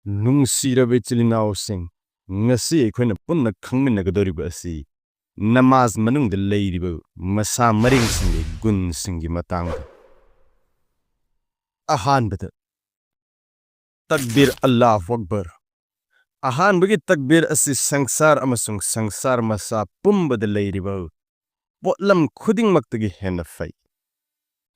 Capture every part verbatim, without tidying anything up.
ꯅꯨꯡꯁꯤꯔꯕ ꯏꯆꯤꯜ ꯏꯅꯥꯎꯁꯤꯡ, ꯉꯁꯤ ꯑꯩꯈꯣꯏꯅ ꯄꯨꯟꯅ ꯈꯪꯃꯤꯟꯅꯒꯗꯧꯔꯤꯕ ꯑꯁꯤ ꯅꯃꯥꯖ ꯃꯅꯨꯡꯗ ꯂꯩꯔꯤꯕ ꯃꯁꯥ ꯃꯔꯦꯡꯁꯤꯡꯒꯤ ꯒꯨꯟꯁꯤꯡꯒꯤ ꯃꯇꯥꯡꯗ꯫ ꯑꯍꯥꯟꯕꯗ, ꯇꯛꯕꯤꯔ ꯑꯜꯂꯥꯍꯨ ꯑꯛꯕꯔ꯫ ꯑꯍꯥꯟꯕꯒꯤ ꯇꯛꯕꯤꯔ ꯑꯁꯤ ꯁꯪꯁꯥꯔ ꯑꯃꯁꯨꯡ ꯁꯪꯁꯥꯔ ꯃꯆꯥ ꯄꯨꯝꯕꯗ ꯂꯩꯔꯤꯕ ꯄꯣꯠꯂꯝ ꯈꯨꯗꯤꯡꯃꯛꯇꯒꯤ ꯍꯦꯟꯅ ꯐꯩ꯫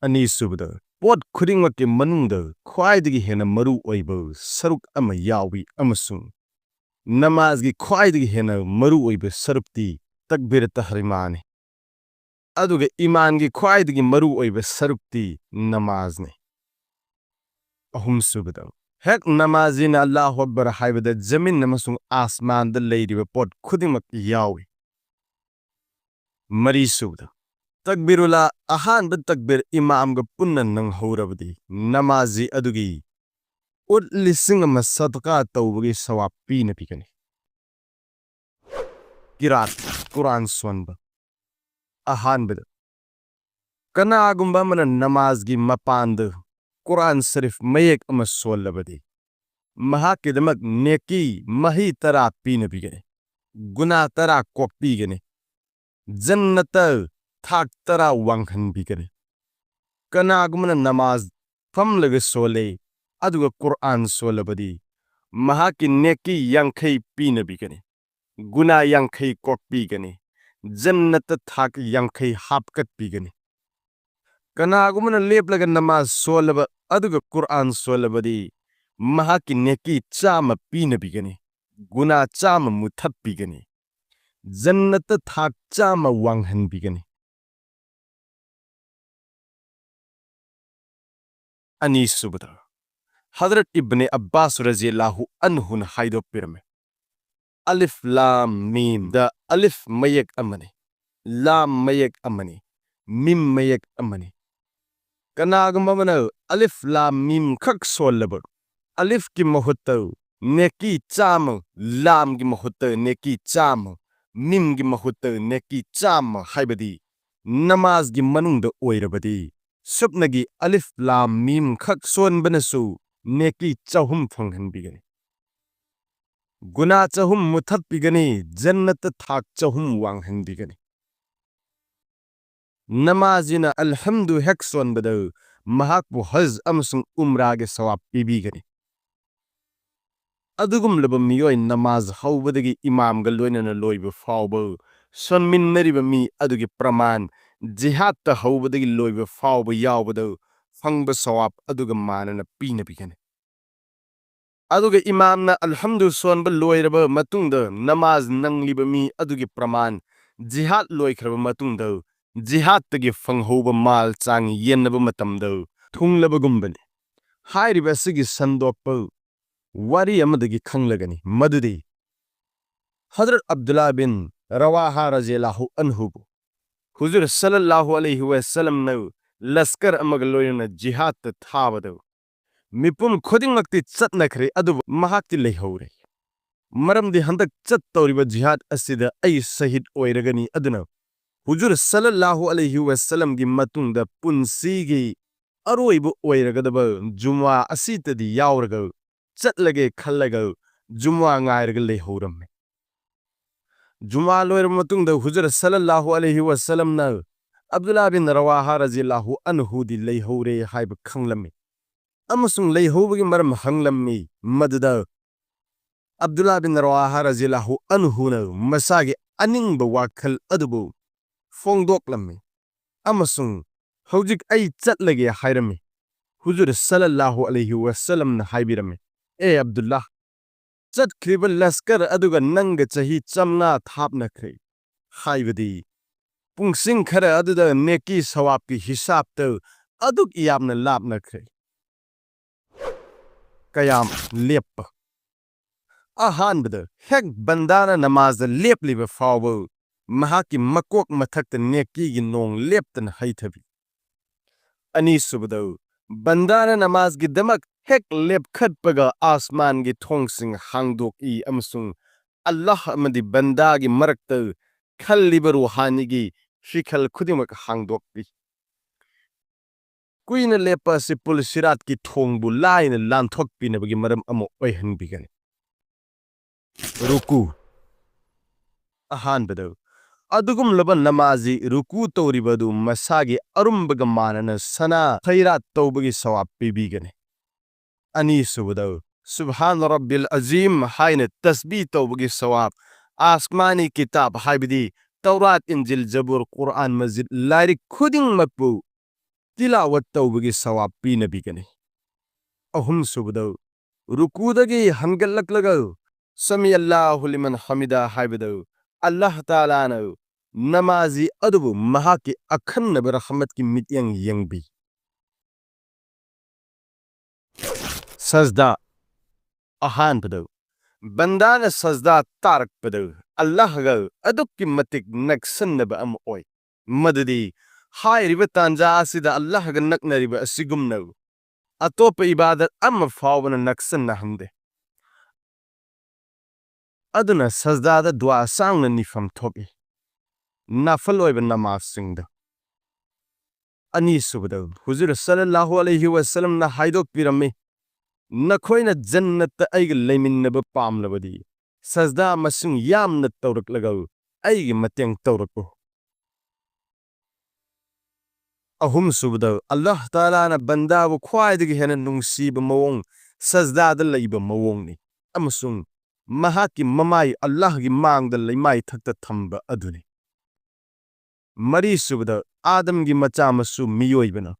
ꯑꯅꯤꯁꯨꯕꯗ, ꯄꯣꯠ ꯈꯨꯗꯤꯡꯃꯛꯀꯤ ꯃꯅꯨꯡꯗ ꯈ꯭ꯋꯥꯏꯗꯒꯤ ꯍꯦꯟꯅ ꯃꯔꯨ ꯑꯣꯏꯕ ꯁꯔꯨꯛ ꯑꯃ ꯌꯥꯎꯏ, ꯑꯃꯁꯨꯡ ꯅꯃꯥꯖꯒꯤ ꯈ꯭ꯋꯥꯏꯗꯒꯤ ꯍꯦꯟꯅ ꯃꯔꯨ ꯑꯣꯏꯕ ꯁꯔꯨꯛꯇꯤ ꯇꯛꯕꯤꯔ ꯇꯍꯔꯤꯃꯥꯅꯤ, ꯑꯗꯨꯒ ꯏꯃꯥꯟꯒꯤ ꯈ꯭ꯋꯥꯏꯗꯒꯤ ꯃꯔꯨ ꯑꯣꯏꯕ ꯁꯔꯨꯛꯇꯤ ꯅꯃꯥꯖꯅꯤ꯫ ꯑꯍꯨꯝꯁꯨꯕꯗ, ꯍꯦꯛ ꯅꯃꯥꯖꯤꯅ ꯑꯜꯂꯥꯍꯨ ꯑꯛꯕꯔ ꯍꯥꯏꯕꯗ ꯖꯃꯤꯟ ꯑꯃꯁꯨꯡ ꯑꯥꯁꯃꯥꯟꯗ ꯂꯩꯔꯤꯕ ꯄꯣꯠ ꯈꯨꯗꯤꯡꯃꯛ ꯌꯥꯎꯏ꯫ ꯃꯔꯤꯁꯨꯕꯗ, ꯇꯛꯕꯤꯔꯨꯜꯂꯥ, ꯑꯍꯥꯟꯕ ꯇꯛꯕꯤꯔ ꯏꯃꯥꯝꯒ ꯄꯨꯟꯅ ꯅꯪꯍꯧꯔꯕꯗꯤ ꯅꯃꯥꯖꯤ ꯑꯗꯨꯒꯤ ꯎꯠ ꯂꯤꯁꯤꯡ ꯑꯃ ꯁꯗꯀꯥ ꯇꯧꯕꯒꯤ ꯁꯋꯥꯕ ꯄꯤꯅꯕꯤꯒꯅꯤ꯫ ꯀꯤꯔꯥꯠ, ꯀꯨꯔꯥꯟ ꯁꯣꯟꯕ꯫ ꯑꯍꯥꯟꯕꯗ, ꯀꯅꯥꯒꯨꯝꯕ ꯑꯃꯅ ꯅꯃꯥꯖꯒꯤ ꯃꯄꯥꯟꯗ ꯀꯨꯔꯥꯟ ꯁꯔꯤꯐ ꯃꯌꯦꯛ ꯑꯃ ꯁꯣꯜꯂꯕꯗꯤ, ꯃꯍꯥꯛꯀꯤꯗꯃꯛ ꯅꯦꯀꯤ ꯃꯍꯩ ꯇꯔꯥ ꯄꯤꯅꯕꯤꯒꯅꯤ, ꯒꯨꯅꯥ ꯇꯔꯥ ꯀꯣꯛꯄꯤꯒꯅꯤ, ꯖꯟꯅꯠꯇ ꯊꯥꯛ ꯇꯔꯥ ꯋꯥꯡꯍꯟꯕꯤꯒꯅꯤ꯫ ꯀꯅꯥꯒꯨꯝꯕꯅ ꯅꯃꯥꯖ ꯐꯝꯂꯒ ꯁꯣꯜꯂꯦ, ꯑꯗꯨꯒ ꯀꯨꯔꯥꯟ ꯁꯣꯜꯂꯕꯗꯤ, ꯃꯍꯥꯛꯀꯤ ꯅꯦꯀꯤ ꯌꯥꯡꯈꯩ ꯄꯤꯅꯕꯤꯒꯅꯤ, ꯒꯨꯅꯥ ꯌꯥꯡꯈꯩ ꯀꯣꯛꯄꯤꯒꯅꯤ, ꯖꯟꯅꯠꯇ ꯊꯥꯛ ꯌꯥꯡꯈꯩ ꯍꯥꯞꯀꯠꯄꯤꯒꯅꯤ꯫ ꯀꯅꯥꯒꯨꯝꯕꯅ ꯂꯦꯞꯂꯒ ꯅꯃꯥꯖ ꯁꯣꯜꯂꯕ ꯑꯗꯨꯒ ꯀꯨꯔꯥꯟ ꯁꯣꯜꯂꯕꯗꯤ, ꯃꯍꯥꯛꯀꯤ ꯅꯦꯀꯤ ꯆꯥꯝꯃ ꯄꯤꯅꯕꯤꯒꯅꯤ, ꯒꯨꯅꯥ ꯆꯥꯝꯃ ꯃꯨꯊꯠꯄꯤꯒꯅꯤ, ꯖꯟꯅꯠꯇ ꯊꯥꯛ ꯆꯥꯝꯃ ꯋꯥꯡꯍꯟꯕꯤꯒꯅꯤ꯫ ꯑꯅꯤꯁꯨꯕꯗ, ꯍꯗꯔꯠ ꯏꯕꯅꯦ ꯑꯕ꯭ꯕꯥꯁ ꯔꯖꯤꯌꯜꯂꯥꯍꯨ ꯑꯟꯍꯨꯅ ꯍꯥꯏꯗꯣꯛꯄꯤꯔꯝꯃꯤ, ꯑꯂꯤꯐ ꯂꯥꯝ ꯃꯤꯝꯗ ꯑꯂꯤꯐ ꯃꯌꯦꯛ ꯑꯃꯅꯤ, ꯂꯥꯝ ꯃꯌꯦꯛ ꯑꯃꯅꯤ, ꯃꯤꯝ ꯃꯌꯦꯛ ꯑꯃꯅꯤ꯫ ꯀꯅꯥꯒꯨꯝꯕ ꯑꯃꯅ ꯑꯂꯤꯐ ꯂꯥꯝ ꯃꯤꯝ ꯈꯛ ꯁꯣꯜꯂꯕ, ꯑꯂꯤꯐꯀꯤ ꯃꯍꯨꯠꯇ ꯅꯦꯀꯤ ꯆꯥꯝꯃ, ꯂꯥꯝꯒꯤ ꯃꯍꯨꯠꯇ ꯅꯦꯀꯤ ꯆꯥꯝꯃ, ꯃꯤꯝꯒꯤ ꯃꯍꯨꯠꯇ ꯅꯦꯀꯤ ꯆꯥꯝꯃ ꯍꯥꯏꯕꯗꯤ ꯅꯃꯥꯖꯒꯤ ꯃꯅꯨꯡꯗ ꯑꯣꯏꯔꯕꯗꯤ, ꯁꯨꯞꯅꯒꯤ ꯑꯂꯤꯐ ꯂꯥꯝ ꯃꯤꯝ ꯈꯛ ꯁꯣꯟꯕꯅꯁꯨ ꯅꯦꯀꯤ ꯆꯍꯨꯝ ꯐꯪꯍꯟꯕꯤꯒꯅꯤ꯫ ꯒꯨꯅꯥ ꯆꯍꯨꯝ ꯃꯨꯊꯠꯄꯤꯒꯅꯤ, ꯖꯟꯅꯠꯇ ꯊꯥꯛ ꯆꯍꯨꯝ ꯋꯥꯡꯍꯟꯕꯤꯒꯅꯤ꯫ ꯅꯃꯥꯖꯤꯅ ꯑꯜꯍꯝꯗꯨ ꯍꯦꯛ ꯁꯣꯟꯕꯗ ꯃꯍꯥꯛꯄꯨ ꯍꯖ ꯑꯃꯁꯨꯡ ꯎꯝꯔꯥꯒꯤ ꯁꯋꯥꯕ ꯄꯤꯕꯤꯒꯅꯤ꯫ ꯑꯗꯨꯒꯨꯝꯂꯕ ꯃꯤꯑꯣꯏ ꯅꯃꯥꯖ ꯍꯧꯕꯗꯒꯤ ꯏꯃꯥꯝꯒ ꯂꯣꯏꯅꯅ ꯂꯣꯏꯕ ꯐꯥꯎꯕ ꯁꯣꯟꯃꯤꯟꯅꯔꯤꯕ ꯃꯤ ꯑꯗꯨꯒꯤ ꯄ꯭ꯔꯃꯥꯟ, ꯖꯤꯍꯥꯗꯇ ꯍꯧꯕꯗꯒꯤ ꯂꯣꯏꯕ ꯐꯥꯎꯕ ꯌꯥꯎꯕꯗ ꯐꯪꯕ ꯁꯋꯥꯕ ꯑꯗꯨꯒ ꯃꯥꯟꯅꯅ ꯄꯤꯅꯕꯤꯒꯅꯤ꯫ ꯑꯗꯨꯒ ꯏꯃꯥꯝꯅ ꯑꯜꯍꯝꯗꯨ ꯁꯣꯟꯕ ꯂꯣꯏꯔꯕ ꯃꯇꯨꯡꯗ ꯅꯃꯥꯖ ꯅꯪꯂꯤꯕ ꯃꯤ ꯑꯗꯨꯒꯤ ꯄ꯭ꯔꯃꯥꯟ, ꯖꯤꯍꯥꯗ ꯂꯣꯏꯈ꯭ꯔꯕ ꯃꯇꯨꯡꯗ ꯖꯤꯍꯥꯗꯇꯒꯤ ꯐꯪꯍꯧꯕ ꯃꯥꯜ ꯆꯥꯡ ꯌꯦꯟꯅꯕ ꯃꯇꯝꯗ ꯊꯨꯡꯂꯕꯒꯨꯝꯕꯅꯤ꯫ ꯍꯥꯏꯔꯤꯕ ꯑꯁꯤꯒꯤ ꯁꯟꯗꯣꯛꯄ ꯋꯥꯔꯤ ꯑꯃꯗꯒꯤ ꯈꯪꯂꯒꯅꯤ ꯃꯗꯨꯗꯤ ꯍꯖꯔꯠ ꯑꯕꯗꯨꯜꯂꯥ ꯕꯤꯟ ꯔꯋꯥꯍꯥ ꯔꯖꯤꯌꯜꯂꯥꯍꯨ ꯑꯟꯍꯨꯕꯨ ꯍꯨꯖꯨꯔ ꯁꯜꯂꯜꯂꯥꯍꯨ ꯑꯂꯩꯍꯤ ꯋꯁꯜꯂꯝꯅ ꯂꯁꯀꯔ ꯑꯃꯒ ꯂꯣꯏꯅꯅ ꯖꯤꯍꯥꯗꯇ ꯊꯥꯕꯗ ꯃꯤꯄꯨꯝ ꯈꯨꯗꯤꯡꯃꯛꯇꯤ ꯆꯠꯅꯈ꯭ꯔꯦ, ꯑꯗꯨꯕꯨ ꯃꯍꯥꯛꯇꯤ ꯂꯩꯍꯧꯔꯦ꯫ ꯃꯔꯝꯗꯤ ꯍꯟꯗꯛ ꯆꯠꯇꯧꯔꯤꯕ ꯖꯤꯍꯥꯗ ꯑꯁꯤꯗ ꯑꯩ ꯁꯍꯤꯗ ꯑꯣꯏꯔꯒꯅꯤ꯫ ꯑꯗꯨꯅ ꯍꯨꯖꯨꯔ ꯁꯜꯂꯜꯂꯥꯍꯨ ꯑꯂꯩꯍꯤ ꯋꯁꯜꯂꯝꯒꯤ ꯃꯇꯨꯡꯗ ꯄꯨꯟꯁꯤꯒꯤ ꯑꯔꯣꯏꯕ ꯑꯣꯏꯔꯒꯗꯕ ꯖꯨꯃꯥ ꯑꯁꯤꯗꯗꯤ ꯌꯥꯎꯔꯒ ꯆꯠꯂꯒꯦ ꯈꯜꯂꯒ ꯖꯨꯃꯥ ꯉꯥꯏꯔꯒ ꯂꯩꯍꯧꯔꯝꯃꯤ꯫ ꯖꯨꯃꯥ ꯂꯣꯏꯔꯕ ꯃꯇꯨꯡꯗ ꯍꯨꯖꯨꯔ ꯁꯜꯂꯜꯂꯥꯍꯨ ꯑꯂꯩꯍꯤ ꯋꯁꯜꯂꯝꯅ ꯑꯕꯗꯨꯜꯂꯥ ꯕꯤꯟ ꯔꯋꯥꯍꯥ ꯔꯖꯤꯌꯜꯂꯥꯍꯨ ꯑꯟꯍꯨꯗꯤ ꯂꯩꯍꯧꯔꯦ ꯍꯥꯏꯕ ꯈꯪꯂꯝꯃꯤ ꯑꯃꯁꯨꯡ ꯂꯩꯍꯧꯕꯒꯤ ꯃꯔꯝ ꯍꯪꯂꯝꯃꯤ꯫ ꯃꯗꯨꯗ ꯑꯕꯗꯨꯜꯂꯥ ꯕꯤꯟ ꯔꯋꯥꯍꯥ ꯔꯖꯤꯌꯜꯂꯥꯍꯨ ꯑꯟꯍꯨꯅ ꯃꯁꯥꯒꯤ ꯑꯅꯤꯡꯕ ꯋꯥꯈꯜ ꯑꯗꯨꯕꯨ ꯐꯣꯡꯗꯣꯛꯂꯝꯃꯤ ꯑꯃꯁꯨꯡ "ꯍꯧꯖꯤꯛ ꯑꯩ ꯆꯠꯂꯒꯦ" ꯍꯥꯏꯔꯝꯃꯤ꯫ ꯍꯨꯖꯨꯔ ꯁꯜꯂꯜꯂꯥꯍꯨ ꯑꯂꯩꯍꯤ ꯋꯁꯜꯂꯝꯅ ꯍꯥꯏꯕꯤꯔꯝꯃꯤ, "ꯑꯦ ꯑꯕꯗꯨꯜꯂꯥ, ꯆꯠꯈ꯭ꯔꯤꯕ ꯂꯁꯀꯔ ꯑꯗꯨꯒ ꯅꯪꯒ ꯆꯍꯤ ꯆꯥꯝꯃꯉꯥ ꯊꯥꯞꯅꯈ꯭ꯔꯦ꯫ ꯍꯥꯏꯕꯗꯤ ꯄꯨꯡꯁꯤꯡ ꯈꯔ ꯑꯗꯨꯗ ꯅꯦꯀꯤ ꯁꯋꯥꯕꯀꯤ ꯍꯤꯁꯥꯕꯇ ꯑꯗꯨꯛ ꯌꯥꯝꯅ ꯂꯥꯞꯅꯈ꯭ꯔꯦ"꯫ ꯀꯌꯥꯝ ꯂꯦꯞꯄ꯫ ꯑꯍꯥꯟꯕꯗ, ꯍꯦꯛ ꯕꯟꯗꯥꯅ ꯅꯃꯥꯖꯗ ꯂꯦꯞꯂꯤꯕ ꯐꯥꯎꯕ ꯃꯍꯥꯛꯀꯤ ꯃꯀꯣꯛ ꯃꯊꯛꯇ ꯅꯦꯀꯤꯒꯤ ꯅꯣꯡ ꯂꯦꯞꯇꯅ ꯍꯩꯊꯕꯤ꯫ ꯑꯅꯤꯁꯨꯕꯗ, ꯕꯟꯗꯥꯅ ꯅꯃꯥꯖꯒꯤꯗꯃꯛ ꯍꯦꯛ ꯂꯦꯞꯈꯠꯄꯒ ꯑꯥꯁꯃꯥꯟꯒꯤ ꯊꯣꯡꯁꯤꯡ ꯍꯥꯡꯗꯣꯛꯏ ꯑꯃꯁꯨꯡ ꯑꯜꯂꯥꯍ ꯑꯃꯗꯤ ꯕꯟꯗꯥꯒꯤ ꯃꯔꯛꯇ ꯈꯜꯂꯤꯕ ꯔꯨꯍꯥꯅꯤꯒꯤ ꯁꯤꯈꯜ ꯈꯨꯗꯤꯡꯃꯛ ꯍꯥꯡꯗꯣꯛꯄꯤ꯫ ꯀꯨꯏꯅ ꯂꯦꯞꯄ ꯑꯁꯤ ꯄꯨꯜ ꯁꯤꯔꯥꯠꯀꯤ ꯊꯣꯡꯕꯨ ꯂꯥꯏꯅ ꯂꯥꯟꯊꯣꯛꯄꯤꯅꯕꯒꯤ ꯃꯔꯝ ꯑꯃ ꯑꯣꯏꯍꯟꯕꯤꯒꯅꯤ꯫ ꯔꯨꯀꯨ꯫ ꯑꯍꯥꯟꯕꯗ, ꯑꯗꯨꯒꯨꯝꯂꯕ ꯅꯃꯥꯖꯤ ꯔꯨꯀꯨ ꯇꯧꯔꯤꯕ ꯑꯗꯨ ꯃꯁꯥꯒꯤ ꯑꯔꯨꯝꯕꯒ ꯃꯥꯟꯅꯅ ꯁꯅꯥ ꯈꯩꯔꯥꯠ ꯇꯧꯕꯒꯤ ꯁꯋꯥꯕ ꯄꯤꯕꯤꯒꯅꯤ꯫ ꯑꯅꯤꯁꯨꯕꯗ, "ꯁꯨꯕꯍꯥꯟ ꯔꯕꯤꯜ ꯑꯖꯤꯝ" ꯍꯥꯏꯅ ꯇꯁꯕꯤ ꯇꯧꯕꯒꯤ ꯁꯋꯥꯕ, ꯑꯥꯁꯃꯥꯅꯤ ꯀꯤꯇꯥꯕ ꯍꯥꯏꯕꯗꯤ ꯇꯧꯔꯥꯠ, ꯏꯟꯖꯤꯜ, ꯖꯕꯨꯔ, ꯀꯨꯔꯑꯥꯟ ꯃꯖꯤꯗ ꯂꯥꯏꯔꯤꯛ ꯈꯨꯗꯤꯡꯃꯛꯄꯨ ꯇꯤꯂꯥꯋꯠ ꯇꯧꯕꯒꯤ ꯁꯋꯥꯕ ꯄꯤꯅꯕꯤꯒꯅꯤ꯫ ꯑꯍꯨꯝꯁꯨꯕꯗ, ꯔꯨꯀꯨꯗꯒꯤ ꯍꯟꯒꯠꯂꯛꯂꯒ "ꯁꯃꯤ ꯑꯜꯂꯥꯍꯨ ꯂꯤꯃꯟ ꯍꯃꯤꯗꯥ" ꯍꯥꯏꯕꯗ ꯑꯜꯂꯥꯍ ꯇꯥꯂꯥꯅ ꯅꯃꯥꯖꯤ ꯑꯗꯨꯕꯨ ꯃꯍꯥꯛꯀꯤ ꯑꯈꯟꯅꯕ ꯔꯍꯃꯠꯀꯤ ꯃꯤꯠꯌꯦꯡ ꯌꯦꯡꯕꯤ꯫ ꯁꯖꯗꯥ꯫ ꯑꯍꯥꯟꯕꯗ, ꯕꯟꯗꯥꯅ ꯁꯖꯗꯥ ꯇꯥꯔꯛꯄꯗ ꯑꯜꯂꯥꯍꯒ ꯑꯗꯨꯛꯀꯤ ꯃꯇꯤꯛ ꯅꯛꯁꯟꯅꯕ ꯑꯃ ꯑꯣꯏ꯫ ꯃꯗꯨꯗꯤ ꯍꯥꯏꯔꯤꯕ ꯇꯥꯟꯖꯥ ꯑꯁꯤꯗ ꯑꯜꯂꯥꯍꯒ ꯅꯛꯅꯔꯤꯕ ꯑꯁꯤꯒꯨꯝꯅ ꯑꯇꯣꯞꯄ ꯏꯕꯥꯗꯠ ꯑꯃ ꯐꯥꯎꯕꯅ ꯅꯛꯁꯟꯅꯍꯟꯗꯦ꯫ ꯑꯗꯨꯅ ꯁꯖꯗꯥꯗ ꯗꯨꯋꯥ ꯁꯥꯡꯅ ꯅꯤꯐꯝ ꯊꯣꯛꯏ꯫ ꯅꯥꯐꯜ ꯑꯣꯏꯕ ꯅꯃꯥꯖꯁꯤꯡꯗ꯫ ꯑꯅꯤꯁꯨꯕꯗ, ꯍꯨꯖꯨꯔ ꯁꯜꯂꯜꯂꯥꯍꯨ ꯑꯂꯩꯍꯤ ꯋꯁꯜꯂꯝꯅ ꯍꯥꯏꯗꯣꯛꯄꯤꯔꯝꯃꯤ, "ꯅꯈꯣꯏꯅ ꯖꯟꯅꯠꯇ ꯑꯩꯒ ꯂꯩꯃꯤꯟꯅꯕ ꯄꯥꯝꯂꯕꯗꯤ ꯁꯖꯗꯥ ꯃꯁꯤꯡ ꯌꯥꯝꯅ ꯇꯧꯔꯛꯂꯒ ꯑꯩꯒꯤ ꯃꯇꯦꯡ ꯇꯧꯔꯛꯎ"꯫ ꯑꯍꯨꯝꯁꯨꯕꯗ, ꯑꯜꯂꯥꯍ ꯇꯥꯂꯥꯅ ꯕꯟꯗꯥꯕꯨ ꯈ꯭ꯋꯥꯏꯗꯒꯤ ꯍꯦꯟꯅ ꯅꯨꯡꯁꯤꯕ ꯃꯑꯣꯡ ꯁꯖꯗꯥꯗ ꯂꯩꯕ ꯃꯑꯣꯡꯅꯤ, ꯑꯃꯁꯨꯡ ꯃꯍꯥꯛꯀꯤ ꯃꯃꯥꯏ ꯑꯜꯂꯥꯍꯒꯤ ꯃꯥꯡꯗ ꯂꯩꯃꯥꯏ ꯊꯛꯇ ꯊꯝꯕ ꯑꯗꯨꯅꯤ꯫ ꯃꯔꯤꯁꯨꯕꯗ, ꯑꯥꯗꯝꯒꯤ ꯃꯆꯥ ꯃꯁꯨ ꯃꯤꯑꯣꯏꯕꯅ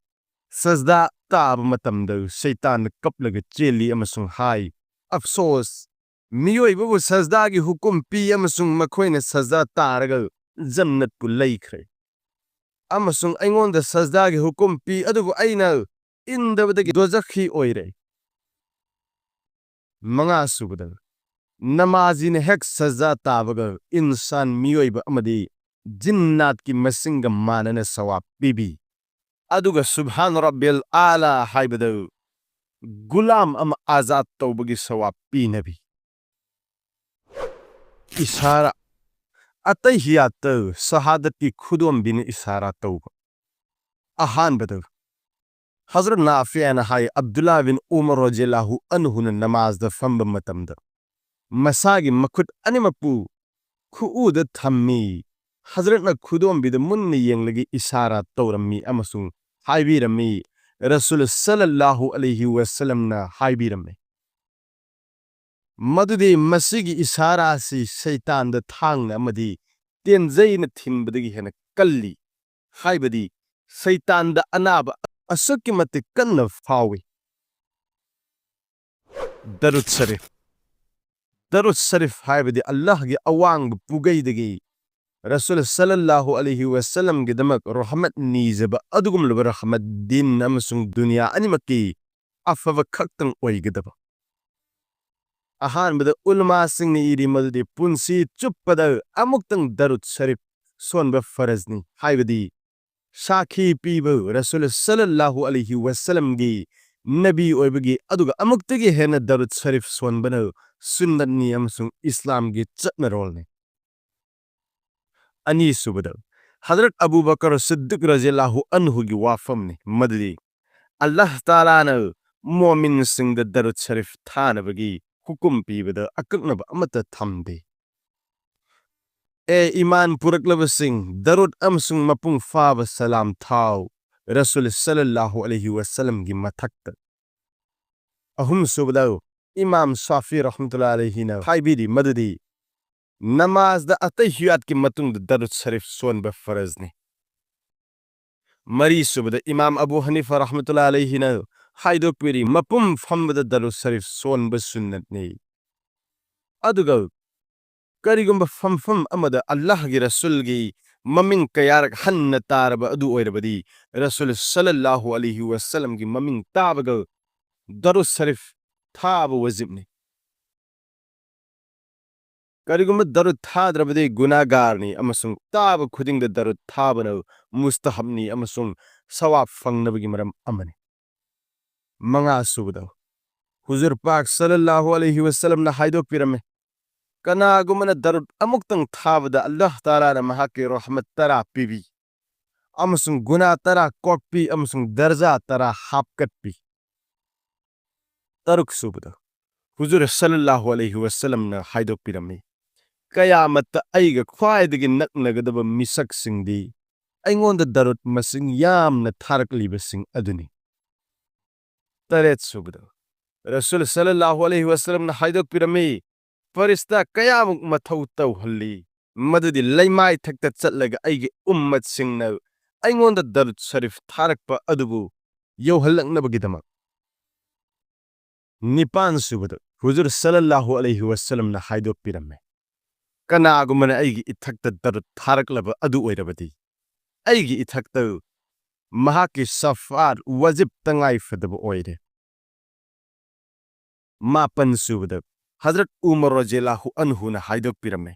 ꯁꯖꯗꯥ ꯇꯥꯕ ꯃꯇꯝꯗ ꯁꯩꯇꯥꯟꯅ ꯀꯞꯂꯒ ꯆꯦꯜꯂꯤ ꯑꯃꯁꯨꯡ ꯍꯥꯏ, "ꯑꯐꯁꯣꯁ! ꯃꯤꯑꯣꯏꯕꯕꯨ ꯁꯖꯗꯥꯒꯤ ꯍꯨꯀꯨꯝ ꯄꯤ ꯑꯃꯁꯨꯡ ꯃꯈꯣꯏꯅ ꯁꯖꯗꯥ ꯇꯥꯔꯒ ꯖꯟꯅꯠꯄꯨ ꯂꯩꯈ꯭ꯔꯦ꯫ ꯑꯃꯁꯨꯡ ꯑꯩꯉꯣꯟꯗ ꯁꯖꯗꯥꯒꯤ ꯍꯨꯀꯨꯝ ꯄꯤ, ꯑꯗꯨꯕꯨ ꯑꯩꯅ ꯏꯟꯗꯕꯗꯒꯤ ꯗꯣꯖꯈꯤ ꯑꯣꯏꯔꯦ"꯫ ꯃꯉꯥꯁꯨꯕꯗ, ꯅꯃꯥꯖꯤꯅ ꯍꯦꯛ ꯁꯖꯗꯥ ꯇꯥꯕꯒ ꯏꯟꯁꯥꯟ, ꯃꯤꯑꯣꯏꯕ ꯑꯃꯗꯤ ꯖꯤꯟꯅꯥꯠꯀꯤ ꯃꯁꯤꯡꯒ ꯃꯥꯟꯅꯅ ꯁꯋꯥꯕ ꯄꯤꯕꯤ꯫ ꯑꯗꯨꯒ "ꯁꯨꯕꯍꯥꯟ ꯔꯕꯤꯜ ꯑꯥꯂꯥ" ꯍꯥꯏꯕꯗ ꯒꯨꯂꯥꯝ ꯑꯃ ꯑꯥꯖꯥꯗ ꯇꯧꯕꯒꯤ ꯁꯋꯥꯕ ꯄꯤꯅꯕꯤ꯫ ꯏꯁꯥꯔꯥ꯫ ꯑꯇꯩꯍꯤꯌꯥꯠꯇ ꯁꯍꯥꯗꯠꯀꯤ ꯈꯨꯗꯣꯝꯕꯤꯅ ꯏꯁꯥꯔꯥ ꯇꯧꯕ꯫ ꯑꯍꯥꯟꯕꯗ, ꯍꯖꯔꯠ ꯅꯥꯐꯤꯌꯥꯅ ꯍꯥꯏ, ꯑꯕꯗꯨꯜꯂꯥ ꯕꯤꯟ ꯎꯃꯔ ꯔꯣꯖꯦꯂꯥꯍꯨ ꯑꯟꯍꯨꯅ ꯅꯃꯥꯖꯗ ꯐꯝꯕ ꯃꯇꯝꯗ ꯃꯁꯥꯒꯤ ꯃꯈꯨꯠ ꯑꯅꯤꯃꯛꯄꯨ ꯈꯨꯎꯗ ꯊꯝꯃꯤ꯫ ꯍꯖꯔꯠꯅ ꯈꯨꯗꯣꯝꯕꯤꯗ ꯃꯨꯟꯅ ꯌꯦꯡꯂꯒ ꯏꯁꯥꯔꯥ ꯇꯧꯔꯝꯃꯤ ꯑꯃꯁꯨꯡ ꯍꯥꯏꯕꯤꯔꯝꯃꯤ, ꯔꯁꯨꯜ ꯁꯜꯂꯜꯂꯥꯍꯨ ꯑꯂꯩꯍꯤ ꯋꯁꯜꯂꯝꯅ ꯍꯥꯏꯕꯤꯔꯝꯃꯤ ꯃꯗꯨꯗꯤ ꯃꯁꯤꯒꯤ ꯏꯁꯥꯔꯥ ꯑꯁꯤ ꯁꯩꯇꯥꯟꯗ ꯊꯥꯡꯅ ꯑꯃꯗꯤ ꯇꯦꯟꯖꯩꯅ ꯊꯤꯟꯕꯗꯒꯤ ꯍꯦꯟꯅ ꯀꯜꯂꯤ, ꯍꯥꯏꯕꯗꯤ ꯁꯩꯇꯥꯟꯗ ꯑꯅꯥꯕ ꯑꯁꯨꯛꯀꯤ ꯃꯇꯤꯛ ꯀꯟꯅ ꯐꯥꯎꯏ꯫ ꯗꯔꯨꯗ ꯁꯔꯤꯐ꯫ ꯗꯔꯨꯗ ꯁꯔꯤꯐ ꯍꯥꯏꯕꯗꯤ ꯑꯜꯂꯥꯍꯒꯤ ꯑꯋꯥꯡꯕ ꯄꯨꯒꯩꯗꯒꯤ ꯔꯁꯨꯜ ꯁꯜꯂꯜꯂꯥꯍꯨ ꯑꯂꯩꯍꯤ ꯋꯁꯜꯂꯝꯒꯤꯗꯃꯛ ꯔꯍꯃꯠ ꯅꯤꯖꯕ ꯑꯗꯨꯒꯨꯝꯂꯕ ꯔꯍꯃꯠ ꯗꯤꯟ ꯑꯃꯁꯨꯡ ꯗꯨꯅꯤꯌꯥ ꯑꯅꯤꯃꯛꯀꯤ ꯑꯐꯕ ꯈꯛꯇꯪ ꯑꯣꯏꯒꯗꯕ꯫ ꯑꯍꯥꯟꯕꯗ ꯎꯂꯃꯥꯁꯤꯡꯅ ꯏꯔꯤ ꯃꯗꯨꯗꯤ ꯄꯨꯟꯁꯤ ꯆꯨꯞꯄꯗ ꯑꯃꯨꯛꯇꯪ ꯗꯔꯨꯗ ꯁꯔꯤꯐ ꯁꯣꯟꯕ ꯐꯔꯖꯅꯤ, ꯍꯥꯏꯕꯗꯤ ꯁꯥꯈꯤ ꯄꯤꯕ ꯔꯁꯨꯜ ꯁꯜꯂꯜꯂꯥꯍꯨ ꯑꯂꯩꯍꯤ ꯋꯁꯜꯂꯝꯒꯤ ꯅꯕꯤ ꯑꯣꯏꯕꯒꯤ, ꯑꯗꯨꯒ ꯑꯃꯨꯛꯇꯒꯤ ꯍꯦꯟꯅ ꯗꯔꯨꯗ ꯁꯔꯤꯐ ꯁꯣꯟꯕꯅ ꯁꯨꯟꯅꯠꯅꯤ ꯑꯃꯁꯨꯡ ꯏꯁꯂꯥꯝꯒꯤ ꯆꯠꯅꯔꯣꯜꯅꯤ꯫ ꯑꯅꯤꯁꯨꯕꯗ, ꯍꯖꯔꯠ ꯑꯕꯨ ꯕꯀꯔ ꯁꯤꯗꯤꯛ ꯔꯖꯤꯌꯜꯂꯥꯍꯨ ꯑꯟꯍꯨꯒꯤ ꯋꯥꯐꯝꯅꯤ, ꯃꯗꯨꯗꯤ ꯑꯜꯂꯥꯍ ꯇꯥꯂꯥꯅ ꯃꯣꯃꯤꯟꯁꯤꯡꯗ ꯗꯔꯨꯗ ꯁꯔꯤꯐ ꯊꯥꯅꯕꯒꯤ ꯍꯨꯀꯨꯝ ꯄꯤꯕꯗ ꯑꯀꯛꯅꯕ ꯑꯃꯠꯇ ꯊꯝꯗꯦ꯫ ꯑꯦ ꯏꯃꯥꯟ ꯄꯨꯔꯛꯂꯕꯁꯤꯡ, ꯗꯔꯨꯗ ꯑꯃꯁꯨꯡ ꯃꯄꯨꯡ ꯐꯥꯕ ꯁꯂꯥꯝ ꯊꯥꯎ ꯔꯁꯨꯜ ꯁꯜꯂꯜꯂꯥꯍꯨ ꯑꯂꯩꯍꯤ ꯋꯁꯜꯂꯝꯒꯤ ꯃꯊꯛꯇ꯫ ꯑꯍꯨꯝꯁꯨꯕꯗ, ꯏꯃꯥꯝ ꯁꯥꯐꯤ ꯔꯍꯃꯇꯨꯜꯂꯥꯍꯤ ꯑꯂꯩꯍꯤꯅ ꯍꯥꯏꯕꯤꯔꯤ ꯃꯗꯨꯗꯤ ꯅꯃꯥꯖꯗ ꯑꯇꯩꯍꯤꯌꯥꯠꯀꯤ ꯃꯇꯨꯡꯗ ꯗꯔꯨꯗ ꯁꯔꯤꯐ ꯁꯣꯟꯕ ꯐꯔꯖꯅꯤ꯫ ꯃꯔꯤꯁꯨꯕꯗ, ꯏꯃꯥꯝ ꯑꯕꯨ ꯍꯅꯤꯐꯥ ꯔꯍꯃꯇꯨꯜꯂꯥꯍꯤ ꯑꯂꯩꯍꯤꯅ ꯍꯥꯏꯗꯣꯛꯄꯤꯔꯤ, ꯃꯄꯨꯝ ꯐꯝꯕꯗ ꯗꯔꯨꯗ ꯁꯔꯤꯐ ꯁꯣꯟꯕ ꯁꯨꯟꯅꯠꯅꯤ꯫ ꯑꯗꯨꯒ ꯀꯔꯤꯒꯨꯝꯕ ꯐꯝꯐꯝ ꯑꯃꯗ ꯑꯜꯂꯥꯍꯒꯤ ꯔꯁꯨꯜꯒꯤ ꯃꯃꯤꯡ ꯀꯌꯥꯔꯛ ꯍꯟꯅ ꯇꯥꯔꯕ ꯑꯗꯨ ꯑꯣꯏꯔꯕꯗꯤ, ꯔꯁꯨꯜ ꯁꯜꯂꯜꯂꯥꯍꯨ ꯑꯂꯩꯍꯤ ꯋꯁꯜꯂꯝꯒꯤ ꯃꯃꯤꯡ ꯇꯥꯕꯒ ꯗꯔꯨꯗ ꯁꯔꯤꯐ ꯊꯥꯕ ꯋꯥꯖꯤꯕꯅꯤ꯫ ꯀꯔꯤꯒꯨꯝꯕ ꯗꯔꯨꯗ ꯊꯥꯗ꯭ꯔꯕꯗꯤ ꯒꯨꯅꯥꯒꯥꯔꯅꯤ ꯑꯃꯁꯨꯡ ꯇꯥꯕ ꯈꯨꯗꯤꯡꯗ ꯗꯔꯨꯗ ꯊꯥꯕꯅ ꯃꯨꯁꯇꯍꯕꯅꯤ ꯑꯃꯁꯨꯡ ꯁꯋꯥꯕ ꯐꯪꯅꯕꯒꯤ ꯃꯔꯝ ꯑꯃꯅꯤ꯫ ꯃꯉꯥꯁꯨꯕꯗ, ꯍꯨꯖꯨꯔ ꯄꯥꯛ ꯁꯜꯂꯜꯂꯥꯍꯨ ꯑꯂꯩꯍꯤ ꯋꯁꯜꯂꯝꯅ ꯍꯥꯏꯗꯣꯛꯄꯤꯔꯝꯃꯤ, ꯀꯅꯥꯒꯨꯝꯕꯅ ꯗꯔꯨꯗ ꯑꯃꯨꯛꯇꯪ ꯊꯥꯕꯗ ꯑꯜꯂꯥꯍ ꯇꯥꯂꯥꯅ ꯃꯍꯥꯛꯀꯤ ꯔꯍꯃꯠ ꯇꯔꯥ ꯄꯤꯕꯤ ꯑꯃꯁꯨꯡ ꯒꯨꯅꯥ ꯇꯔꯥ ꯀꯣꯛꯄꯤ ꯑꯃꯁꯨꯡ ꯗꯔꯖꯥ ꯇꯔꯥ ꯍꯥꯞꯀꯠꯄꯤ꯫ ꯇꯔꯨꯛꯁꯨꯕꯗ, ꯍꯨꯖꯨꯔ ꯁꯜꯂꯜꯂꯥꯍꯨ ꯑꯂꯩꯍꯤ ꯋꯁꯜꯂꯝꯅ ꯍꯥꯏꯗꯣꯛꯄꯤꯔꯝꯃꯤ, "ꯀꯌꯥꯃꯠꯇ ꯑꯩꯒ ꯈ꯭ꯋꯥꯏꯗꯒꯤ ꯅꯛꯅꯒꯗꯕ ꯃꯤꯁꯛꯁꯤꯡꯗꯤ ꯑꯩꯉꯣꯟꯗ ꯗꯔꯨꯗ ꯃꯁꯤꯡ ꯌꯥꯝꯅ ꯊꯥꯔꯛꯂꯤꯕꯁꯤꯡ ꯑꯗꯨꯅꯤ"꯫ ꯇꯔꯦꯠ ꯁꯨꯕꯗ, ꯔꯁꯨꯜ ꯁꯜꯂꯜꯂꯥꯍꯨ ꯑꯂꯩꯍꯤ ꯋꯁꯜꯂꯝꯅ ꯍꯥꯏꯗꯣꯛꯄꯤꯔꯝꯃꯤ, "ꯐꯔꯤꯁꯇꯥ ꯀꯌꯥꯃꯨꯛ ꯃꯊꯧ ꯇꯧꯍꯜꯂꯤ, ꯃꯗꯨꯗꯤ ꯂꯩꯃꯥꯏ ꯊꯛꯇ ꯆꯠꯂꯒ ꯑꯩꯒꯤ ꯎꯝꯃꯠꯁꯤꯡꯅ ꯑꯩꯉꯣꯟꯗ ꯗꯔꯨꯗ ꯁꯔꯤꯐ ꯊꯥꯔꯛꯄ ꯑꯗꯨꯕꯨ ꯌꯧꯍꯜꯂꯛꯅꯕꯒꯤꯗꯃꯛ"꯫ ꯅꯤꯄꯥꯟ ꯁꯨꯕꯗ, ꯍꯨꯖꯨꯔ ꯁꯜꯂꯜꯂꯥꯍꯨ ꯑꯂꯩꯍꯤ ꯋꯁꯜꯂꯝꯅ ꯍꯥꯏꯗꯣꯛꯄꯤꯔꯝꯃꯤ, "ꯀꯅꯥꯒꯨꯝꯕꯅ ꯑꯩꯒꯤ ꯏꯊꯛꯇ ꯗꯔꯨꯗ ꯊꯥꯔꯛꯂꯕ ꯑꯗꯨ ꯑꯣꯏꯔꯕꯗꯤ, ꯑꯩꯒꯤ ꯏꯊꯛꯇ ꯃꯍꯥꯛꯀꯤ ꯁꯐꯥꯠ ꯋꯥꯖꯤꯕ ꯇꯉꯥꯏ ꯐꯗꯕ ꯑꯣꯏꯔꯦ"꯫ ꯃꯥꯄꯟ ꯁꯨꯕꯗ, ꯍꯖꯔꯠ ꯎꯃꯔ ꯔꯖꯤꯌꯜꯂꯥꯍꯨ ꯑꯟꯍꯨꯅ ꯍꯥꯏꯗꯣꯛꯄꯤꯔꯝꯃꯤ,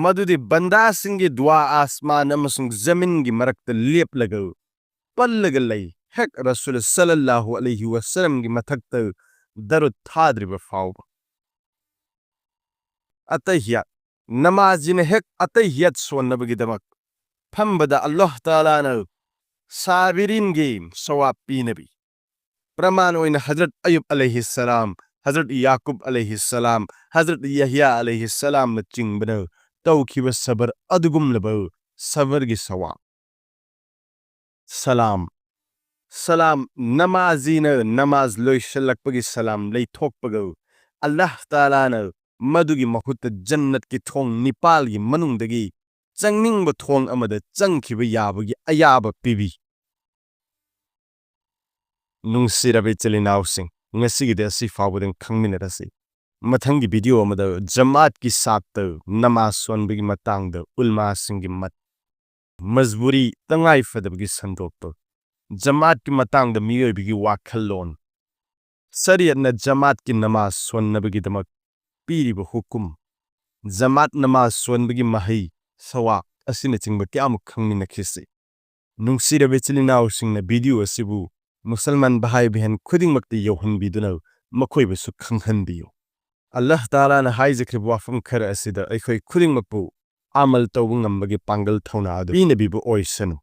ꯃꯗꯨꯗꯤ ꯕꯟꯗꯥꯁꯤꯡꯒꯤ ꯗꯨꯋꯥ ꯑꯥꯁꯃꯥꯟ ꯑꯃꯁꯨꯡ ꯖꯃꯤꯟꯒꯤ ꯃꯔꯛꯇ ꯂꯦꯞꯂꯒ ꯄꯜꯂꯒ ꯂꯩ, ꯍꯦꯛ ꯔꯁꯨꯜ ꯁꯜꯂꯜꯂꯥꯍꯨ ꯑꯂꯩꯍꯤ ꯋꯁꯜꯂꯝꯒꯤ ꯃꯊꯛꯇ ꯗꯔꯨꯗ ꯊꯥꯗ꯭ꯔꯤꯕ ꯐꯥꯎꯕ꯫ ꯑꯇꯍꯤꯌꯥꯠ, ꯅꯃꯥꯖꯤꯅ ꯍꯦꯛ ꯑꯇꯍꯤꯌꯥꯠ ꯁꯣꯟꯅꯕꯒꯤꯗꯃꯛ ꯐꯝꯕꯗ ꯑꯜꯂꯥꯍ ꯇꯥꯂꯥꯅ ꯁꯥꯕꯤꯔꯤꯟꯒꯤ ꯁꯋꯥꯕ ꯄꯤꯅꯕꯤ꯫ ꯄ꯭ꯔꯃꯥꯟ ꯑꯣꯏꯅ ꯍꯖꯔꯠ ꯑꯌꯨꯕ ꯑꯂꯩꯍꯤ ꯁꯂꯥꯝ, ꯍꯖꯔꯠ ꯌꯥꯀꯨꯕ ꯑꯂꯩꯍꯤ ꯁꯂꯥꯝ, ꯍꯖꯔꯠ ꯌꯍꯌꯥ ꯑꯂꯩꯍꯤ ꯁꯂꯥꯝꯅꯆꯤꯡꯕꯅ ꯇꯧꯈꯤꯕ ꯁꯕꯔ ꯑꯗꯨꯒꯨꯝꯂꯕ ꯁꯕꯔꯒꯤ ꯁꯋꯥꯕ꯫ ꯁꯂꯥꯝ꯫ ꯁꯂꯥꯝ, ꯅꯃꯥꯖꯤꯅ ꯅꯃꯥꯖ ꯂꯣꯏꯁꯤꯜꯂꯛꯄꯒꯤ ꯁꯂꯥꯝ ꯂꯩꯊꯣꯛꯄꯒ, ꯑꯜꯂꯥꯍ ꯇꯥꯂꯥꯅ ꯃꯗꯨꯒꯤ ꯃꯍꯨꯠꯇ ꯖꯟꯅꯠꯀꯤ ꯊꯣꯡ ꯅꯤꯄꯥꯜꯒꯤ ꯃꯅꯨꯡꯗꯒꯤ ꯆꯪꯅꯤꯡꯕ ꯊꯣꯡ ꯑꯃꯗ ꯆꯪꯈꯤꯕ ꯌꯥꯕꯒꯤ ꯑꯌꯥꯕ ꯄꯤꯕꯤ꯫ ꯅꯨꯡꯁꯤꯔꯕ ꯏꯆꯤꯜ ꯏꯅꯥꯎꯁꯤꯡ, ꯉꯁꯤꯒꯤꯗꯤ ꯑꯁꯤ ꯐꯥꯎꯕꯗꯪ ꯈꯪꯃꯤꯟꯅꯔꯁꯤ꯫ ꯃꯊꯪꯒꯤ ꯚꯤꯗꯤꯑꯣ ꯑꯃꯗ ꯖꯃꯥꯠꯀꯤ ꯁꯥꯠꯇ ꯅꯃꯥꯖ ꯁꯣꯟꯕꯒꯤ ꯃꯇꯥꯡꯗ ꯎꯂꯃꯥꯁꯤꯡꯒꯤ ꯃꯠ, ꯃꯖꯕꯨꯔꯤ, ꯇꯉꯥꯏ ꯐꯗꯕꯒꯤ ꯁꯟꯗꯣꯛꯄ, ꯖꯃꯥꯠꯀꯤ ꯃꯇꯥꯡꯗ ꯃꯤꯑꯣꯏꯕꯒꯤ ꯋꯥꯈꯜꯂꯣꯟ, ꯁꯔꯤꯌꯠꯅ ꯖꯃꯥꯠꯀꯤ ꯅꯃꯥꯖ ꯁꯣꯟꯅꯕꯒꯤꯗꯃꯛ ꯄꯤꯔꯤꯕ ꯍꯨꯀꯨꯝ, ꯖꯃꯥꯠ ꯅꯃꯥꯖ ꯁꯣꯟꯕꯒꯤ ꯃꯍꯩ, ꯁꯋꯥꯕ ꯑꯁꯤꯅꯆꯤꯡꯕ ꯀꯌꯥꯃꯨꯛ ꯈꯪꯃꯤꯟꯅꯈꯤꯁꯤ꯫ ꯅꯨꯡꯁꯤꯔꯕ ꯏꯆꯤꯜ ꯏꯅꯥꯎꯁꯤꯡꯅ ꯚꯤꯗꯤꯑꯣ ꯑꯁꯤꯕꯨ ꯃꯨꯁꯜꯃꯥꯟ ꯚꯥꯏ ꯕꯍꯦꯟ ꯈꯨꯗꯤꯡꯃꯛꯇ ꯌꯧꯍꯟꯕꯤꯗꯨꯅ ꯃꯈꯣꯏꯕꯨꯁꯨ ꯈꯪꯍꯟꯕꯤꯌꯨ꯫ ꯑꯜꯂꯥꯍ ꯇꯥꯂꯥꯅ ꯍꯥꯏꯖꯈ꯭ꯔꯤꯕ ꯋꯥꯐꯝ ꯈꯔ ꯑꯁꯤꯗ ꯑꯩꯈꯣꯏ ꯈꯨꯗꯤꯡꯃꯛꯄꯨ ꯑꯃꯜ ꯇꯧꯕ ꯉꯝꯕꯒꯤ ꯄꯥꯡꯒꯜ ꯊꯧꯅꯥ ꯑꯗꯨ ꯄꯤꯅꯕꯤꯕ ꯑꯣꯏꯁꯅꯨ꯫